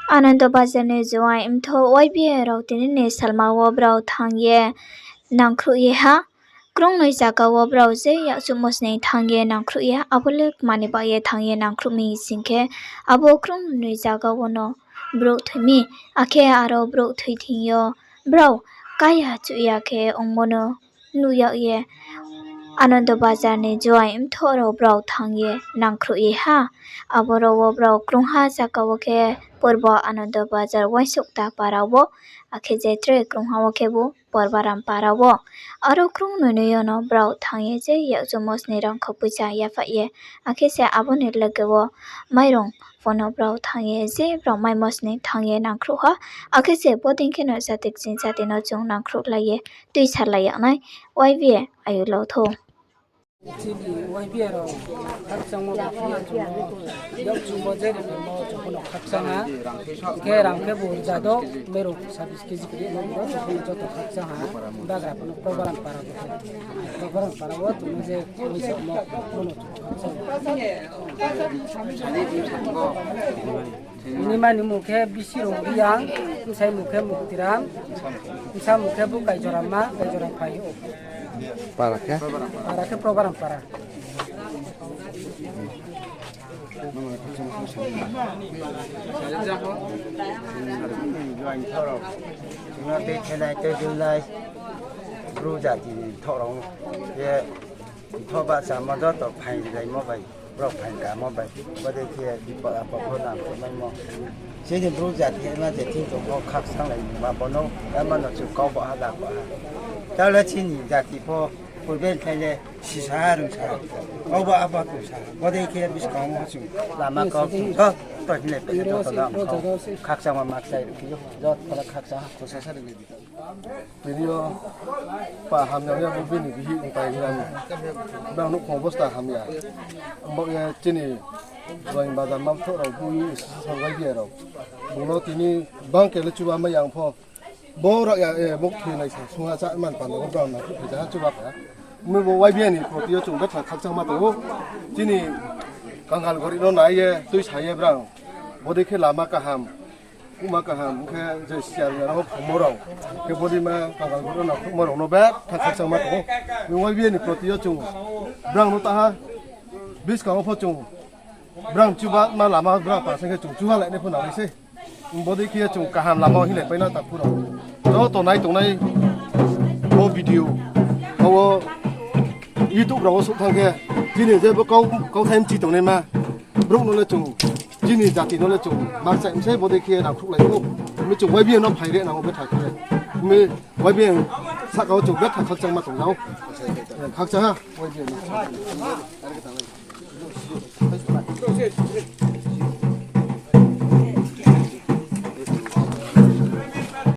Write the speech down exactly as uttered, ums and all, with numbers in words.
Anando Bazar ni Juai Mthoh Y B A rao tini ni salma wo brao thanng ye nangkhruh ye ha. Krungnoi zaga wo brao je yakchuhmo sning thanng ye nangkhruh ye ha, abo le kma ni baoh ye thanng ye nangkhruh mi sing khe, abo krungnoi zaga wo no brouh thoi mi, akhe aro brouh thoi thing yo brao kaya chuh ya khe ongmo no nuh yag ye Anando Bazar ni Juai Mthoh rao brao thanng ye nangkhruh ye ha. Aboro wo brao krungha zaga wo khe Purbo Anando Bazar Uaingsouhkta para wo, akhe je tre krungha wo khebu Porbaram para wo. Aro krungnoi noi yo no brao thanng ye je yakchuhmo sning rangkho poicha yaphaih ye, akhe se abo ni loge wo mairung pho no brao thanng ye je brao maimo sning thanng ye nangkhruh ha, akhe se bodei khe no jati kching jati no chung nangkhruhlai ye tuisalai yag nai, Y B A ayu lau thou. Chini Y B A rao khakchangmo bai khe chung no yakchuhmo je rimo chung pho no khakchang ha. Hing khe rang khe bo rza do, mairung sabis kg kri no bo chung pho no joto khakchang ha. Bagra pho no Probaram para bo khe. Probaram para wo chung no je uaingsouhmo pho no chung khakchang ha. Nini mma ni mung khe Bisirung Reang, bsai mung khe Muktiram, bsa mung khe bo Kaijoram ma, Kaijoram phai ou. Para khe? Para khe Probaram para. Joaing thorao, no tei thenai tei dunai, Bru jati ni thorao, ye Mthoh bahchamo joto phainglaimo bai, brao phaing kamo bai, bodei khe bipod apod pho nangkhruhmaimo. Chini Bru jati ma je thing tong pho khakchanglai ma bono, ema no chung kau ba ha, la ba ha. Tao le chini jati pho purbe thai le sisa ha, rungsa ha, kau ba ha, ba tongsa ha. Bodei khe buskang wo chung lama kau chung joto hinglai pai joto no khakchangma ma kchai riphi ou, joto le khakchang ha. Tini yo pa hamya ya bo bini bihih mtai gram. Brao nouhkhong obosta hamya. Bo ye chini Joaing Bazar Mthoh rao bui sisa sangai bia rao. Bung no tini bang khe le chuba mai yang pho. Bo rao ya, e, muk thoi nai sa sungha cha man pan no brao na thoi ja chuba pha. Mui bo Y B A ni proti yo chung betha khakchangma tong ou. Chini Kangal gori no nai ye, tuisa ye brao. Bodei khe lama kaham. Kuma kaham khe je siya rao phungmo rao. Khe bodei ma Kangal gori no phungmo rao no betha khakchangma tong ou. Mui Y B A ni proti yo chung brao no taha buskang wo pho chung brao chuba ma lama brao pa se khe chung chuba lai nai pho nang nai sei. Bodei khe chung kaham lama wo hinglai pai na takhu rao. Joto nai tongnai bo video, abo YouTube rao wo souh thanng khe, chini je bo kau, kauthai mchi tongnai ma, brouh no le chung, chini jati no le chung, makchai msei bodei khe nangkhruhlai ou. Mi chung Y B A no phai re nang ou betha khe. Mi Y B A sahka wo chung betha khakchangma tong nang ou. Khakchang ha, Y B A no.